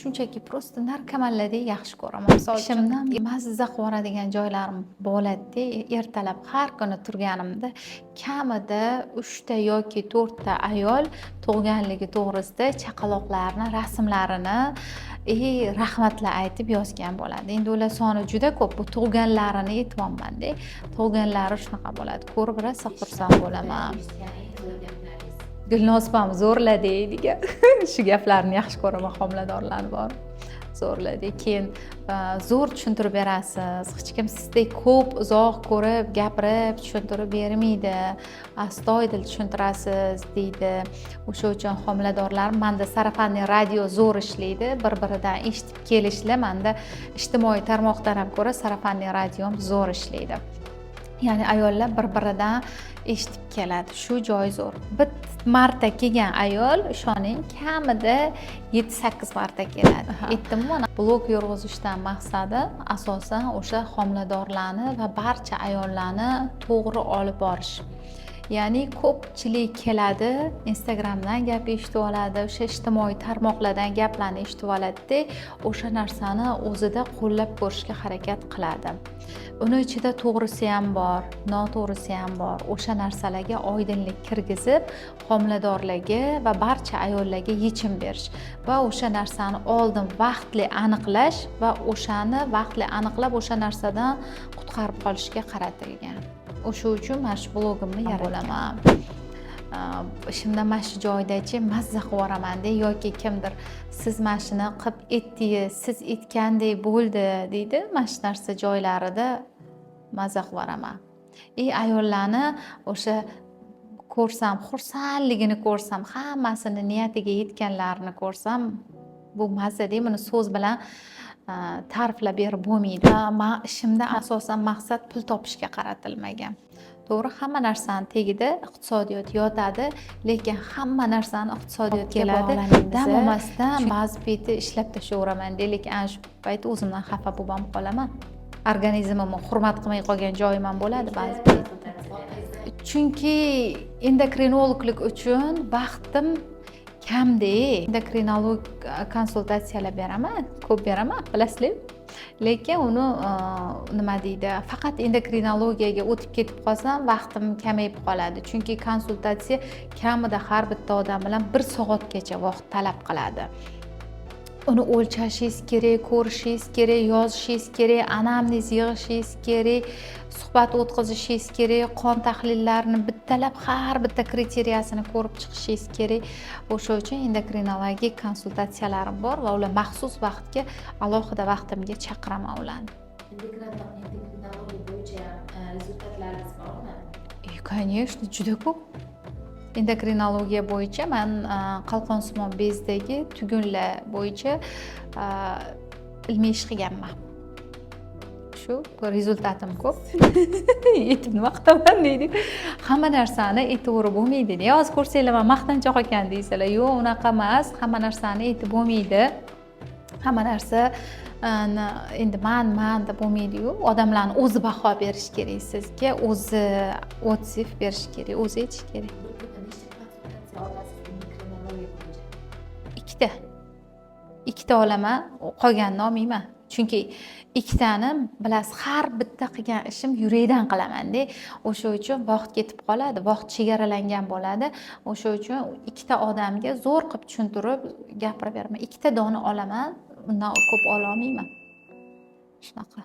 Shunchaki просто narkomanlardek yaxshi ko'raman. Misol uchun, ishimdan mazza qilib yuboradigan joylarim bo'ladida. Ertalab har kuni turganimda kamida uchta yoki to'rtta ayol tug'ganligi to'g'risida chaqaloqlarni rasmlarini и rahmatlar aytib yozgan bo'ladi. Endi ular soni juda ko'p, bu tug'ganlarini aytyapmanda. Tug'ganlari shunaqa bo'ladi, ko'rib rosa xursand bo'laman. "Gulnoz opam zo'rladi" degan shu gaplarni yaxshi ko'raman. Homiladorlarni bor, zo'rladi. Keyin zo'r tushuntirib berasiz, hech kim sizdek ko'p uzoq ko'rib, gapirib tushuntirib bermaydi, astoydil tushuntirasiz deydi. O'sha uchun homiladorlar, manda сарафанный радио zo'r ishlaydi, bir biridan eshitib kelishlar. Manda ijtimoiy tarmoqdan ham ko'ra сарафанный радио m zo'r ishlaydi, ya'ni ayollar bir biridan eshitib keladi. Shu joyi zo'r. Bir marta kelgan ayol, ishoning, kamida 7-8 marta keladi. Aytdimmi, mana blog yurg'izishdan maqsadi asosan o'sha homiladorlarni va barcha ayollarni to'g'ri olib borish. Ya'ni ko'pchilik keladi, Instagramdan gap eshitib oladi, o'sha ijtimoiy tarmoqlardan gaplarni eshitib oladida, o'sha narsani o'zida qo'llab ko'rishga harakat qiladi. Uni ichida to'g'risi ham bor, noto'g'risi ham bor. O'sha narsalarga oydinlik kirgizib, homiladorlarga va barcha ayollarga yechim berish va o'sha narsani oldin vaqtli aniqlash va o'shani vaqtli aniqlab, o'sha narsadan qutqarib qolishga qaratilgan. O'sha uchun mana shu blogimni yaratgan. Ishimda mana shu joydachi mazza qilib yuboramanda. Yoki kimdir "Siz mana shuni qilib aytdingiz, siz aytgandek bo'ldi" deydi. Mana shu narsa joylarida maza qilib yuboraman. И ayollarni o'sha ko'rsam, xursandligini ko'rsam, hammasini niyatiga yetganlarini ko'rsam, bu mazada, buni so'z bilan ta'riflab berib bo'lmaydi. Man ishimda asosan maqsad pul topishga qaratilmagan. To'g'ri, hamma narsani tagida iqtisodiyot yotadi, lekin hamma narsani iqtisodiyot keladi. Dam olmasdan ba'zi payti ishlab tashlayveraman, lekin ana shu payti o'zimdan xafa bo'lib ham qolaman. Organizmimni hurmat qilmay qolgan joyim ham bo'ladi ba'zi paytda, chunki endokrinologlik uchun vaqtim kamda. Endokrinolog konsultatsiyalar beraman, ko'p beraman, bilasizlar, lekin uni nima deydi, faqat endokrinologiyaga o'tib ketib qolsam, vaqtim kamayib qoladi, chunki konsultatsiya kamida har bitta odam bilan bir soatgacha vaqt talab qiladi. Uni o'lchashingiz kerak, ko'rishingiz kerak, yozishingiz kerak, anamnez yig'ishingiz kerak, suhbat o'tkazishingiz kerak, qon tahlillarini bittalab, har bitta kriteriyasini ko'rib chiqishingiz kerak. O'sha uchun endokrinologik konsultatsiyalarim bor va ular maxsus vaqtga, alohida vaqtimga chaqiraman ularni. Endokrinologiya bo'yicha результат laringiz bormi? Конечно, juda ko'p. Endokrinologiya bo'yicha man qalqonsimon bezdagi tugunlar bo'yicha ilmiy ish qilganman. Shu результат im ko'p. Aytib nima qilaman deydi, hamma narsani aytaverib bo'lmaydi. Hozir ko'rsanglar, man maqtanchoq ekan deysizlar. Yo'q, unaqa emas, hamma narsani aytib bo'lmaydi. Hamma narsa endi man deb bo'lmaydiyu, odamlarni o'zi baho berishi kerak sizga, o'zi отзыв berishi kerak, o'zi aytishi kerak. Bir kunda nechta konsultatsiya olasiz endokrinologiya bo'yicha? Ikkita, ikkita olaman, qolganini olmayman, chunki ikkitani, bilasiz, har bitta qilgan ishim yurakdan qilamanda. O'sha uchun vaqt ketib qoladi, vaqt chegaralangan bo'ladi. O'sha uchun ikkita odamga zo'r qilib tushuntirib gapirib beraman. Ikkita dona olaman, undan ko'p ololmayman, shunaqa.